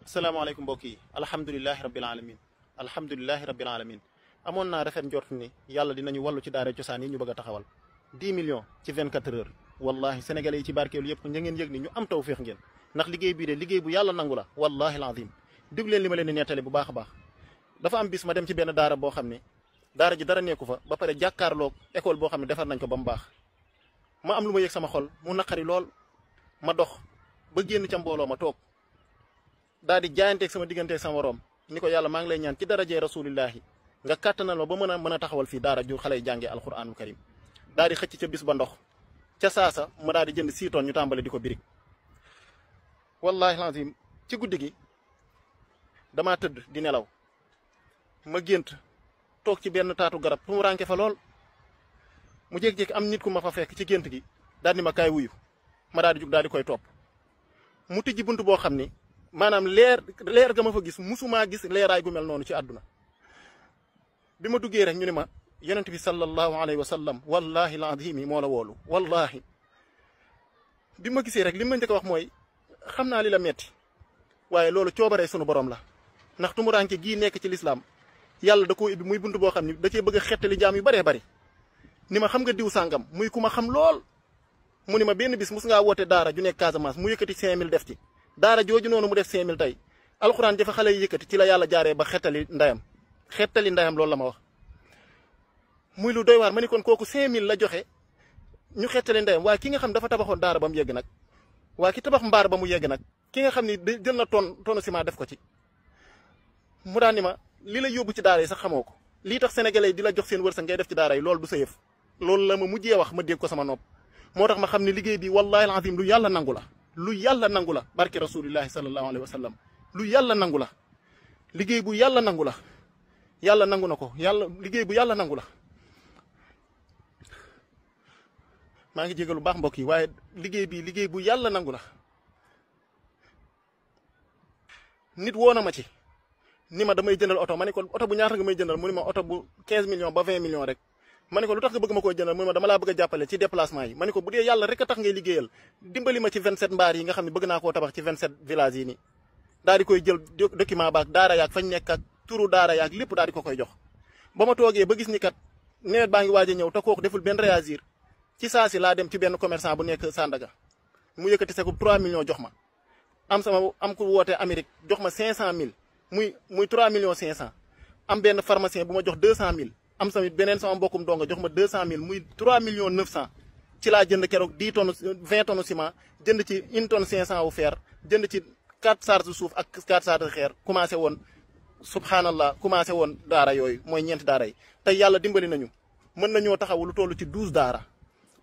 salaamaaleykum mbokk yi alhamdulilahi rabbil alamin alhamdulilahi rabbil alamin amoon naa rafet njort ni yàlla dinañu wàllu ci daara cosaan yi ñu bëgg a taxawal 10 millions ci 24 heures wallahi sénégalais yi ci barkeelu yëpp ña ngeen yëg ni ñu am taw féex ngeen ndax liggéey bii de liggéey bu yàlla nangu la wallahi alazim déglu leen li ma leen di nettali bu baax a baax dafa am bis ma dem ci benn daara boo xam ne daara ji dara nekku fa ba pare jàkkaarloog école boo xam ne defar nañ ko ba mu baax ma am lu ma yëg sama xol mu naqari lool ma dox ba génn ca mbooloo ma toog daal di jaayanteeg sama digganteeg sama morom ni ko yàlla maa ngi lay ñaan ci darajee rasulillahi nga kàttanal ma ba mën a taxawal fii daara ju xale yi jàngee alquranul karim daal di xëcc ca bis ba ndox ca saasa ma daal di jënd 6 tonnes ñu tàmbale di ko birig wallahi lazim ci guddi gi damaa tëdd di nelaw ma gént toog ci benn taatu garab fu mu rànke fa lool mu jékki-jékki am nit ku ma fa fekk ci gént gi daal di ma kaay wuyu ma daal di jug daal di koy topp mu tijji bunt boo xam ni maanaam leer ga ma fa gis musumaa gis leeraay gu mel noonu ci àdduna bi ma duggee rek ñu ne ma yonent bi sallallahu alayhi wa sallam wallahi alazim moo la woolu wallahi bi ma gisee rek li ma njëkk a wax mooy xam naa li la metti waaye loolu coobaree sunu borom la ndax tumuraanke gii nekk ci lislaam yàlla da koo ibbi muy bunt boo xam ni da cee bëgg a xettali jaam yu baree bari ni ma xam nga diw sàngam muy ku ma xam lool mu ni ma benn bis mus ngaa woote daara ju nekk Casamance mu yëkkati 5000 def ci daara jooju noonu mu def 5000 tey alxuraan jafe xale yi yëkkati ci la yàlla jaaree ba xettali ndayam loolu la ma wax muy lu doy waar ma ni kon kooku 5000 la joxe ñu xettali ndayam waaye ki nga xam dafa tabaxoon daara ba mu yegg nag waaye ki tabax mbaar ba mu yegg nag ki nga xam ni jël na tonne ciment def ko ci mu daan ni ma li la yóbbu ci daara yi sax xamoo ko lii tax sénégalais yi di la jox seen wërsëg ngay def ci daara yi loolu du sa yëf loolu la ma mujjee wax ma dégg ko sama nopp moo tax ma xam ne liggéey bi wallahi alazim lu yàlla nangu la lu yàlla nangu la barke rasulillahi sallallahu alayhi wa sallam lu yàlla nangu la liggéey bu yàlla nangu la yàlla nangu na ko yàlla liggéey bu yàlla nangu la maa ngi jégalu baax mbokk yi waaye liggéey bu yàlla nangu la nit woo na ma ci ni ma damay jëndal oto ma ne ko oto bu ñaata nga may jëndal mu ni ma oto bu 15 millions ba 20 millions rek ma ne ko lu tax nga bëgg ma koy jëndal mu ne ma dama laa bëgg a jàppale ci déplacement yi ma ne ko bu dee yàlla rek a tax ngay liggéeyal dimbali ma ci 27 mbaar yi nga xam ne bëgg naa koo tabax ci 27 villages yi nii daal di koy jël document baak daara yaag fañ nekk ak turu daara yaag lépp daal di ko koy jox ba ma toogee ba gis ni kat nawet baa ngi waaj a ñëw te kooku deful benn réagir ci saa si laa dem ci benn commerçant bu nekk Sandaga mu yëkkati sa ko 3 millions jox ma am ku woote Amérique jox ma 500000 muy 3 millions 500 am benn pharmacien bu ma jox 200000 am tamit beneen sama mbokkum donga jox ma 200000 muy 3 millions 900 ci laa jënd keroog 10 tonnes 20 tonnes ciment jënd ci 1 tonne 500 wu fer jënd ci 4 charges suuf ak 4 charges xeer commencé woon subhanallah commencé woon daara yooyu mooy ñeenti daara yi tey yàlla dimbali nañu mën nañoo taxaw lu toll ci 12 daara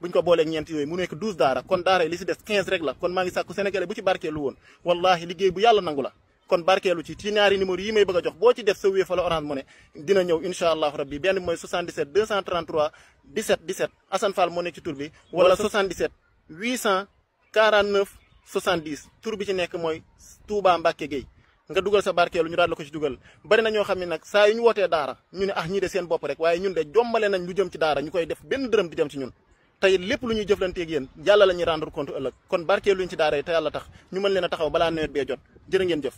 buñ ko booleeg ñeent yooyu mu nekk 12 daara kon daara yi li si des 15 rek la kon maa ngi sàkku sénégalais bu ci barkeelu woon wallahi liggéey bu yàlla nangu la kon barkeelu ci ñaari numéro yi may bëgg a jox boo ci def sa Wave wala Orange Money dina ñëw incha allahu rabbi benn bi mooy 77 233 17 17 Assane Fall moo nekk ci tur bi wala 77 849 70 tur bi ci nekk mooy Touba Mbacke Gueye nga dugal sa barkeelu ñu daal la ko ci dugal bari na ñoo xam ne nag saa yu ñu wootee daara ñu ne ñii de seen bopp rek waaye ñun de jombale nañ lu jëm ci daara ñu koy def benn dërëm di dem ci ñun tey lépp lu ñuy jëflanteeg yéen yàlla la ñuy rendre compte ëllëg kon barkeelu ñu ci daara yi te yàlla tax ñu mën leen a taxaw balaa nawet bee jot jërë ngeen jëf